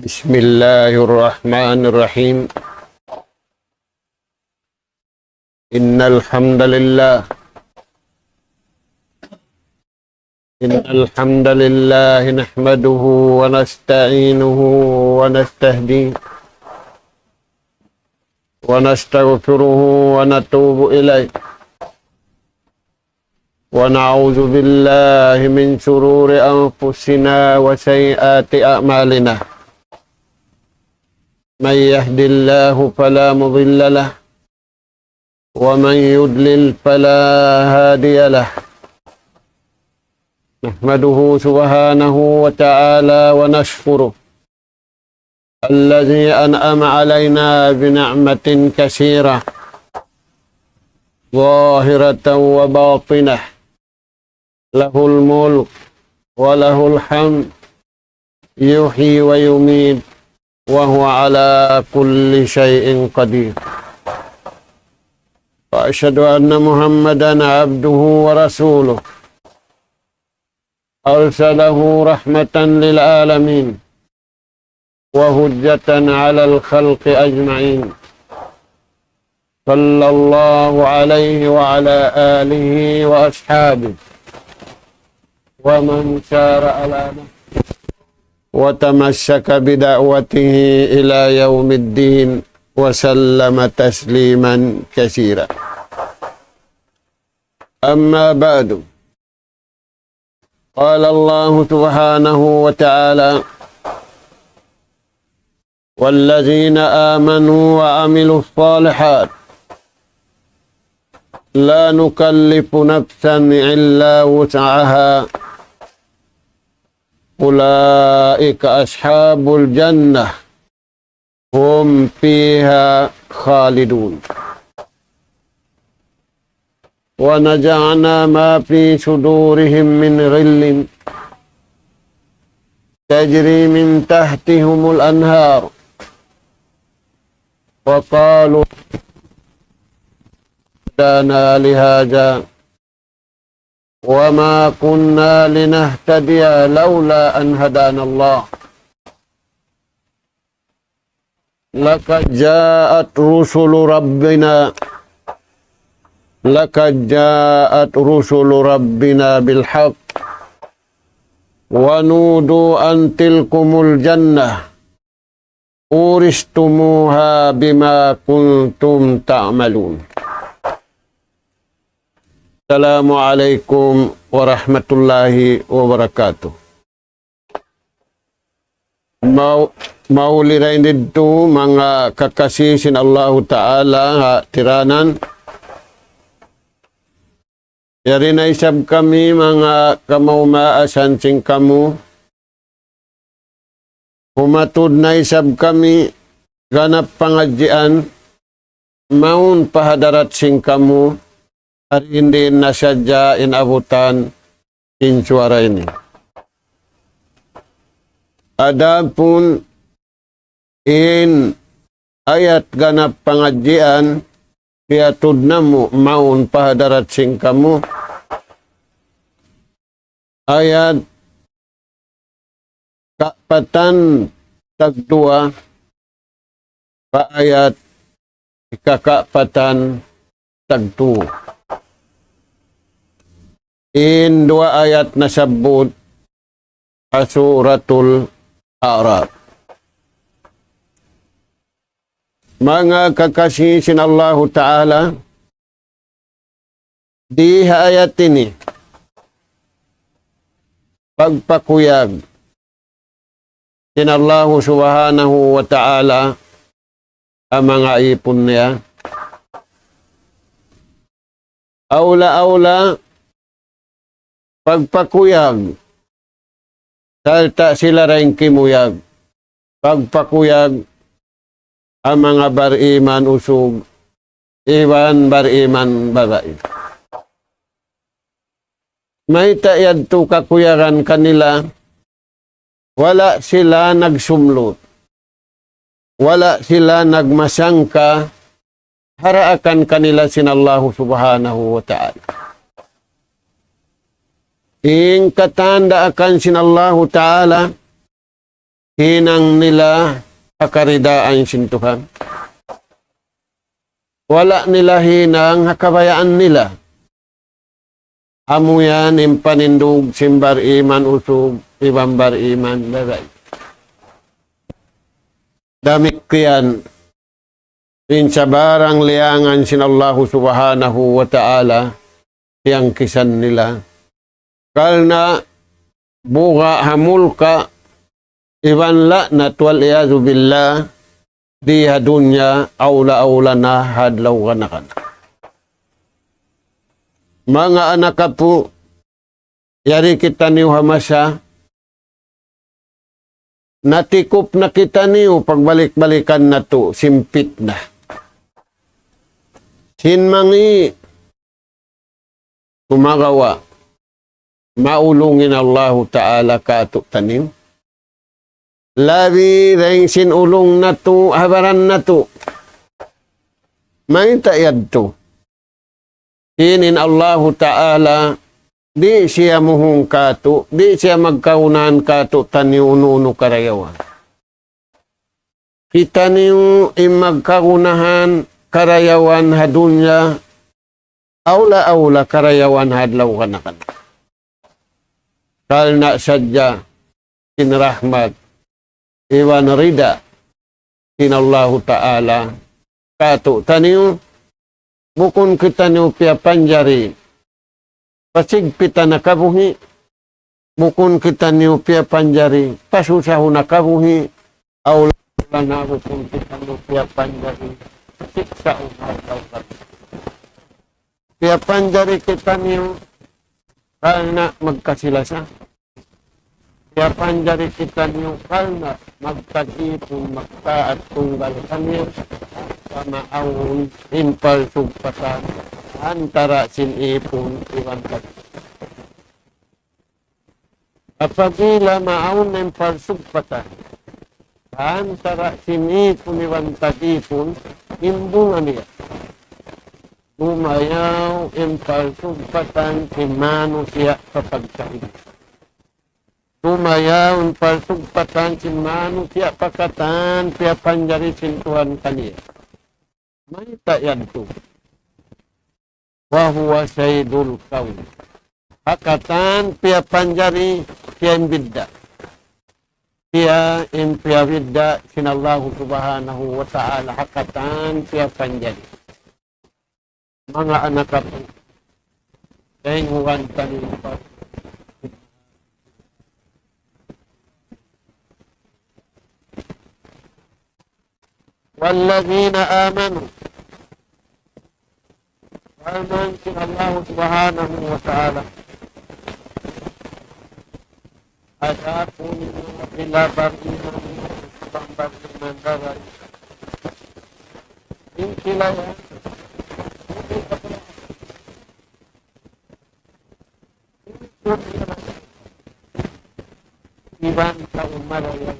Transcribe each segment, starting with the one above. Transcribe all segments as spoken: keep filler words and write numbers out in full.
بسم الله الرحمن الرحيم. إن الحمد لله، إن الحمد لله نحمده ونستعينه ونستهديه ونستغفره ونتوب إليه، ونعوذ بالله من شرور أنفسنا وسيئات أعمالنا. من يهد الله فلا مضل له، ومن يضلل فلا هادي له. نحمده سبحانه وتعالى ونشكره، الذي أنعم علينا بنعمة كثيرة، ظاهرة وباطنة، له الملك وله الحمد، يحيي ويميت، وهو على كل شيء قدير. وأشهد أن محمدا عبده ورسوله، أرسله رحمة للعالمين وحجة على الخلق أجمعين، صلى الله عليه وعلى آله وأصحابه ومن سار على نهجه وتمسك بدعوته إلى يوم الدين وسلم تسليما كثيرا. أما بعد، قال الله سبحانه وتعالى: والذين آمنوا وعملوا الصالحات لا نكلف نفسا إلا وسعها أولئك أصحاب الجنة هم فيها خالدون. ونزعنا ما في صدورهم من غل تجري من تحتهم الأنهار وقالوا هدانا لهذا وما كنا لنهتدي لولا أن هدانا الله لقد جاءت رسل ربنا، لقد جاءت رسل ربنا بالحق ونودوا أن تلكم الجنة أورثتموها بما كنتم تعملون. السلام عليكم ورحمة الله وبركاته. Mau-, mauli dayn didtu manga kakasi sin Allahu Ta'ala ha tiranan. Yari na isab kami manga kamaumaasan sin kamu. Humatud na isab kami ganap pangadjian mawn pa hadarat sin kamu, ari in diin na sadja in abutan in suwara ini. Adapun in ayat ganap pangadjian, piyatud namu' mawn pa hadarat sin kamu, ayat kaapatan tagduwa pa ayat ikakaapatan tagtū. In duwa ayat nasabbut ha Suratul A'raf. Manga kakasi sin Allahu Ta'ala, di ha ayat ini, pagpakuyag sin Allahu Subhanahu wa Ta'ala ha manga ipun niya. Awla-awla, pagpakuyag, sarta' sila dayn kimuyag. Pagpakuyag ha manga bariman usug, iban bariman babai. Mayta' yadtu kakuyagan kanila, wala' sila nagsumlut. Wala' sila nagmasangka ha daakan kanila sin Allahu Subhanahu wa Ta'ala. In katan daakan sin Allahu Ta'ala, hinang nila ha karidaan sin Tuhan. Wala' nila hinang ha kabayaan nila. Amu yan in panindug sin bar-iman usug iban bar-iman babai. Damikkiyan in sabarang liyangan sin Allahu Subhanahu wa Ta'ala, tiyangkisan nila. Karna' buga' ha mulka' iban la'nat wal iyadhu billah, di ha dunya, awla-awla na ha adlaw ganakan. Manga anak apu', yari kitaniyu ha masa, natikup na kitaniyu pagbalik-balikan natu' sin pitna. Sin mangi', sumagawa', maulung in Allahu Ta'ala kātu'niyu. Labi dayn sin ulung natu', ha baran natu'. Mayta' yadtu? Sin in Allahu Ta'ala, di' siya muhung kātu', di' siya magkagunahan kātu'niyu unu-unu karayawan. Kitaniyu in magkagunahan karayawan ha dunya, awla-awla karayawan ha adlaw ganakan. Karna' sadja sin rahmat iban rida sin Allahu Ta'ala kātu'niyu, bukun kitaniyu piyapanjari pasigpitan ha kabuhi', bukun kitaniyu piyapanjari pasusahun ha kabuhi', awla-awla na bukun kitaniyu piyapanjari siksaun ha adlaw ganakan. Piyapanjari kitaniyu karna' magkasi-lasa. Piyapanjari kitaniyu karna' magtag-ipun, magtaat tunggal kaniya, sa' maawn in palsugpatan antara' sin ipun iban tag-, apabila maawn in palsugpatan antara' sin ipun iban tag-ipun, in bunga niya, dumayaw in palsugpatan sin manusiya' pa pagkahi. Dumayaw in palsugpatan sin manusiya' pa katan piyapanjari sin Tuhan kaniya. Mayta' yadtu? وهو سيد الكون. Ha katan piyapanjari, siya in bidda'. Siya in piyabidda' sin Allahu Subhanahu wa Ta'ala ha katan piyapanjari. Manga anak apu', dayn ha Tuhan taniyu. والذين آمنوا. Parman sin Allah Subhanahu wa Ta'ala, adapun sila bariman, bariman daray, in sila yan, iban kaum marayaw.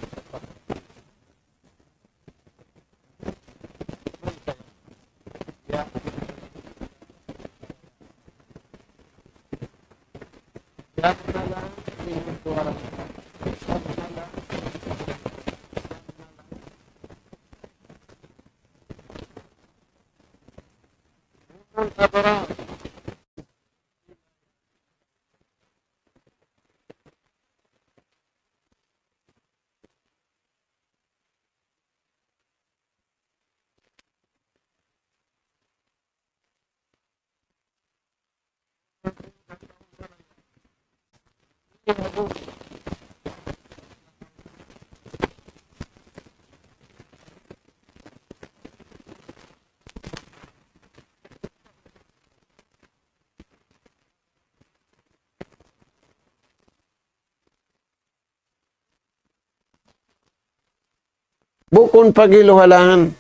Bukun pagiluhalaan,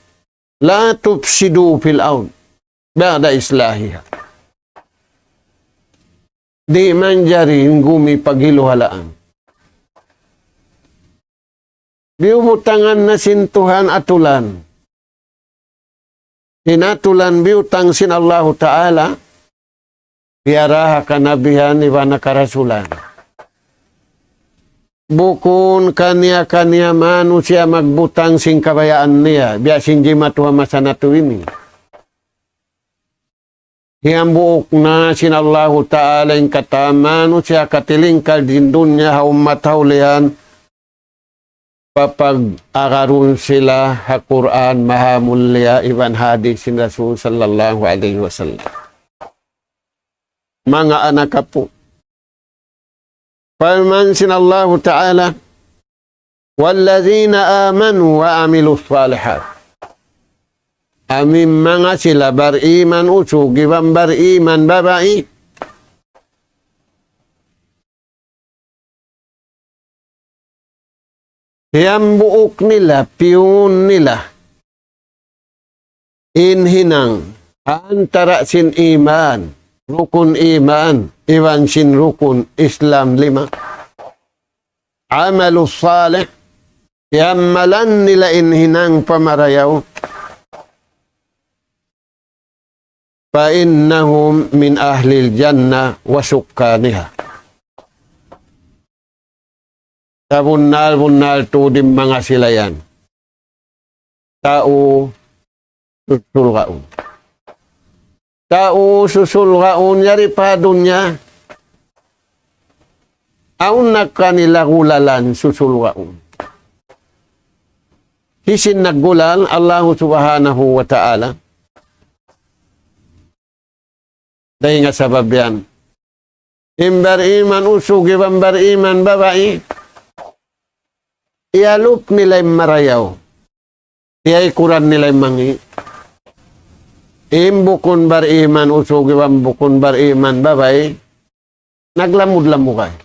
لا تفسدوا في الأرض بعد إصلاحها. Di' manjari in gumi pagiluhalaan. Biyubutangan na sin Tuhan atulan. In atulan biyutang sin Allahu Ta'ala, piyara ha kanabihan iban ha karasulan. bukun kaniya-kaniya manusiya' magbutang sin kabayaan niya, biya' sin jimatu ha masa natu' ini. Hiyambuuk na sin Allahu Ta'ala in katan manusiya' katilingkal sin dunya ha ummat ha ulihan, papag-agarun sila ha Qur'an mahamulliya iban hadith sin Rasul sallallahu alayhi wasallam. Manga anak apu'. Parman sin Allahu Ta'ala, والذين آمنوا وعملوا الصالحات. Amu in manga sila bariman usug iban bariman babai. Hiyambuuk nila, piyun nila in hinang antara sin iman, rukun iman, iban sin rukun Islam lima. Amalu salih, hiyamalan nila in hinang pamarayaw. فإنهم من أهل الجنة وسكانها. Sabunnal-bunnal tuud in manga sila yan tau susulgaun. Tau susulgaun yari pa dunya. Awn na kanila gulalan susulgaun. Hisiyu in naggulal? Allahu Subhanahu wa Ta'ala. Dayn ha sabab yan, in bariman usug iban bariman babai, iyalup nila in marayaw. Tiyaykuran nila in mangi'. In bukun bariman usug iban bukun bariman babai, naglamud-lamugay.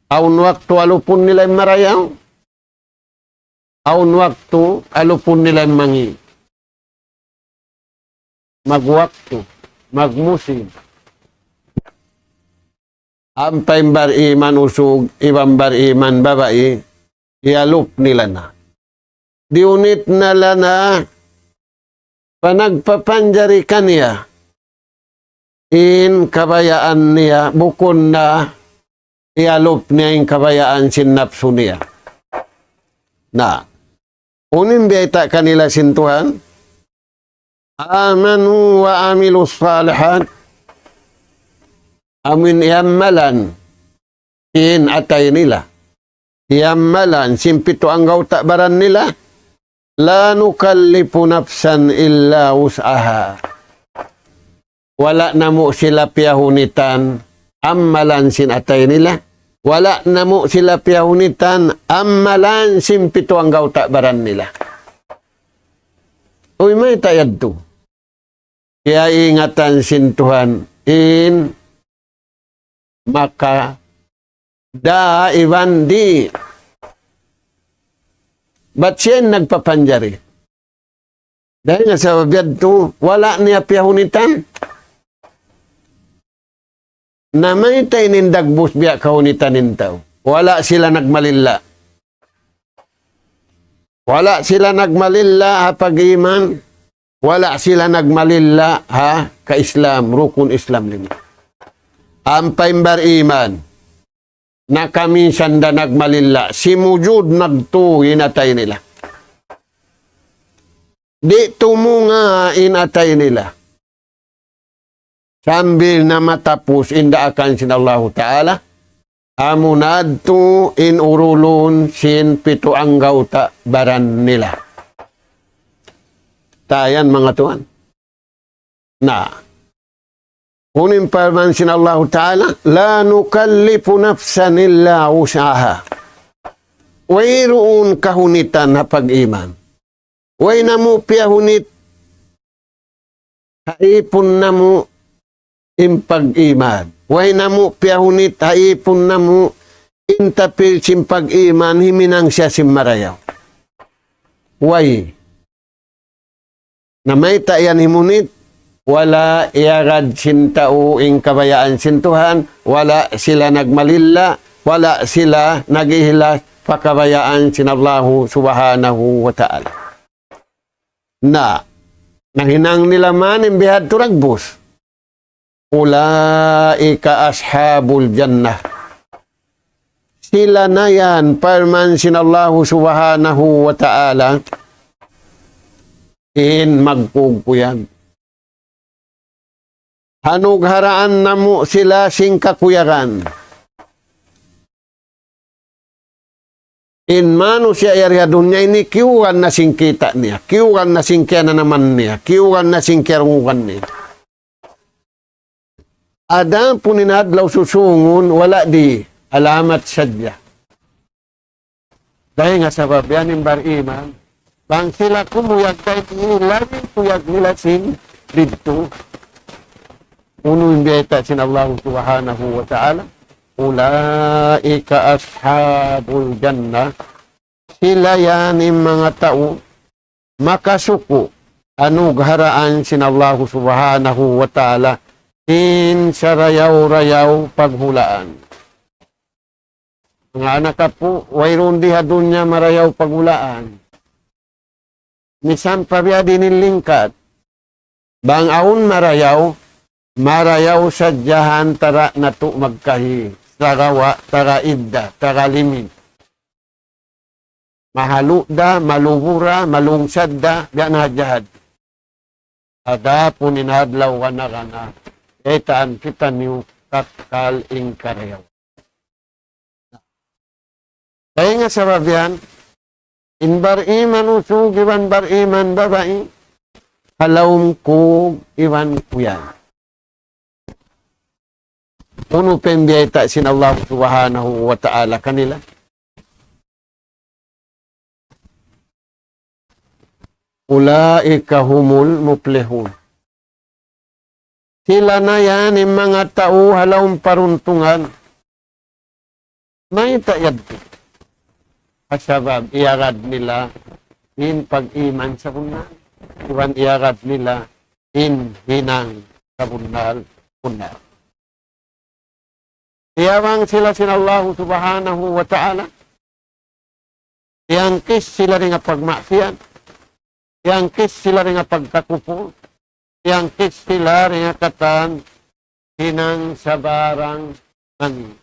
Awn waktu alupun nila in marayaw. Awn waktu alupun nila in mangi'. Magwaktu, magmusim. Ampa in bariman usug iban bariman babai, iyalup nila na. Diyunit na la na panagpapanjari kaniya in kabayaan niya, bukun na iyalup niya in kabayaan sin napsu niya. Na, unu in biyayta' kanila sin Tuhan? آمنوا وعملوا الصالحات. Amu in iyamalan sin atay nila, iyamalan sin pitu anggawta' baran nila. لا نكلف نفسا إلا وسعها. Wala' namu' sila piyahunitan amalan sin atay nila. Wala' namu' sila piyahunitan amalan sin pitu anggawta' baran nila. Uy, mayta' yadtu? Kiyaingatan sin Tuhan in maka da iban di. Bat siya in nagpapanjari. Dayn ha sabab yadtu, wala' niya piyahunitan. Na mayta' ini in dagbus biya' kahunitan in tau? Wala' sila nagmalilla'. Wala' sila nagmalilla' ha pag-iman. Wala' sila nagmalilla' ha ka-Islam, rukun Islam lima. Ampa in bariman, na kaminsan da nagmalilla', simujud nagtuy in atay nila. Di' tumunga' in atay nila. Sambil na matapus in daakan sin Allahu Ta'ala, amu na yadtu in urulun sin pitu anggawta' baran nila. Tayan manga tuwan. Na, unu in parman sin Allahu Ta'ala, لا نكلف نفسا إلا وسعها. Wayruun kahunitan ha pag-iman. Way namu' piyahunit ha ipun namu' in pag-iman. Way namu' piyahunit ha ipun namu' in tapil sin pag-iman himinang siya sin marayaw. Way. Na mayta' yan himunit? Wala' iyagad sin tau in kabayaan sin Tuhan, wala' sila nagmalilla', wala' sila nag-ihlas pa kabayaan sin Allahu Subhanahu wa Ta'ala. Na, nahinang nila man in bihadtu dagbus. أولئك أصحاب الجنة. sila na yan, parman sin Allahu Subhanahu wa Ta'ala, in magkukuyag. Hanugharaan namu' sila sin kakuyagan. In manusiya' yari ha dunya ini, kiyugan na sin kita' niya, kiyugan na sin kiyananaman niya, kiyugan na sin kiyarungugan niya. Adapun in adlaw susungun, wala' di, alamat sadja. Dayn ha sabab yan in bariman, bang sila kumuyag dayn ha ini, labi kuyag nila sin didtu. Unu in biyayta' sin Allahu Subhanahu wa Ta'ala, أولئك أصحاب الجنة. Sila yan in manga tau makasuku', anugharaan sin Allahu Subhanahu wa Ta'ala, in sarayaw-rayaw paghulaan. Manga anak apu', wayruun di ha dunya marayaw paghulaan. Misan pa biya' diin in lingkat. Bang awn marayaw, marayaw sadja ha antara' natu' magkahi, sagawa' taga idda, taga limit. Mahalu' da, malubu da, malungsad da, biya' na hadja hadtu. Adapun in adlaw gana-gana, etaan kitaniyu kakkal in karayaw. Dayn ha sabab yan, in bariman usug iban bariman babai, ha lawm kug iban kuyag. Unu pa in biyayta' sin Allah Subhanahu wa Ta'ala kanila? أولئك هم المفلحون. Sila na yan in manga tau ha lawm paruntungan. Mayta' yadtu? Ha sabab iyagad nila in pag-iman sabunnal. Iban iyagad nila in hinang sabunnal-bunnal. Tiyabang sila sin Allahu Subhanahu wa Ta'ala. Tiyangkis sila dayn ha pagmaksiyat. Tiyangkis sila dayn ha pagkakupur. Tiyangkis sila dayn ha katan hinang sabarang mangī'.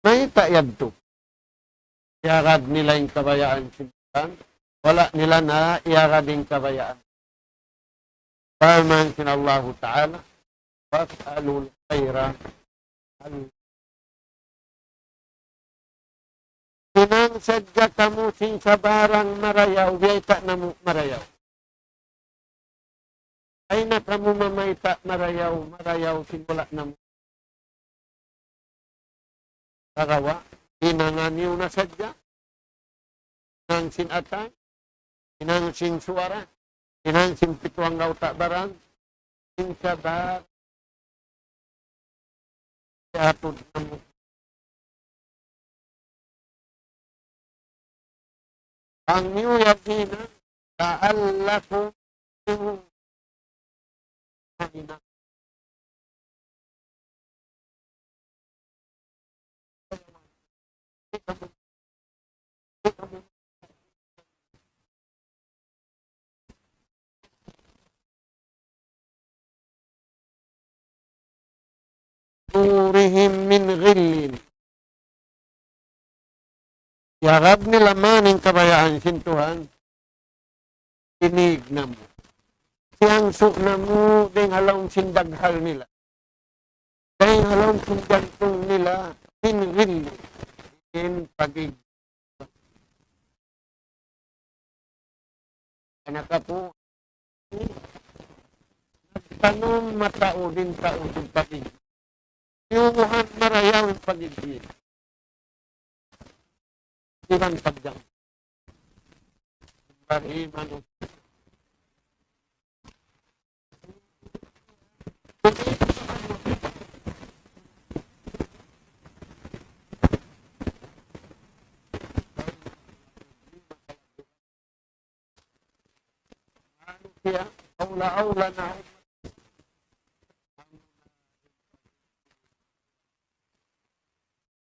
Mayta' yadtu? Iyagad nila in kabayaan sin Tuhan. Wala' nila na iyagad in kabayaan. Parman sin Allahu Ta'ala, فاسألوا الخير. Hinang sadja kamu sin sabarang marayaw, biyayta' namu' marayaw. Ay na kamu mamayta' marayaw, marayaw sin wala' namu'. Sagawa', hinangan niyu na sadja. Hinang sin atay, hinang sin suwara, hinang sin pitu anggawta' baran, sin sabar, iyatud namu'. Bang niyu yadtu na, لعلكم تفلحون. نورهم من غل. Iyagad nila man in kabayaan sin Tuhan. Tinig namu'. Siyangsu' namu' dayn ha lawm sin daghal nila. Dayn ha lawm sin jantung nila, من غل, in pagig-. Anak apu', nagtanum mataud in tau sin pagig-. Tiyubuhan marayaw in pagig-. Iban pagjang. Bariman. Manusiya', awla-awla na